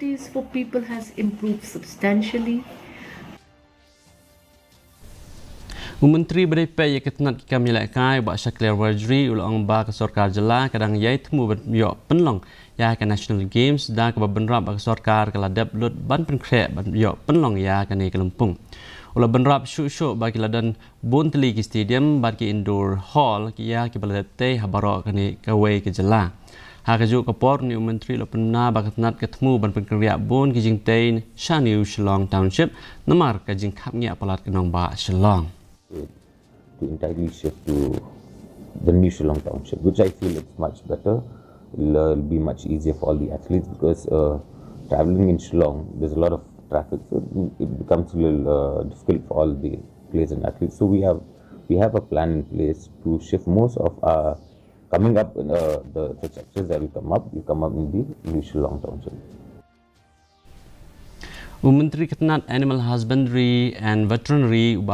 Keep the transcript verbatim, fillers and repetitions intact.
Facilities for people has improved substantially. U Myntri ba dei peit ïa ka tnat ki kam ïalehkai, Bah Shakliar Warjri, u la ong ba ka sorkar jylla ka dang ïai thmu ban ïoh pynlong ïa ka National Games, da kaba bynrap ba ka sorkar ka la dep lut ban pynkhreh ban ïoh pynlong ïa kane ka lympung. U la bynrap shuh shuh ba ki la don bun tylli ki stadium bad ki indoor hall ki ïa kiba la dep tei ha baroh kane kawei ka jylla. Ha kajuh ka por, une u Myntri u la pynbna ba ka tnat ka thmu ban pynkynriah bun ki jingtei sha New Shillong Township namar ka jingkhapngiah palat ka nongbah Shillong. To entirely shift to the New Shillong Township, which I feel it's much better. It'll, uh, be much easier for all the athletes because, uh, traveling in Shillong, there's a lot of traffic, so it becomes a little, uh, difficult for all the players and athletes. So we have we have a plan in place to shift most of our coming up, uh, the infrastructures that will come up, will come up in the New Shillong Township. U Myntri ka tnat Animal Husbandry and Veterinary, u Bah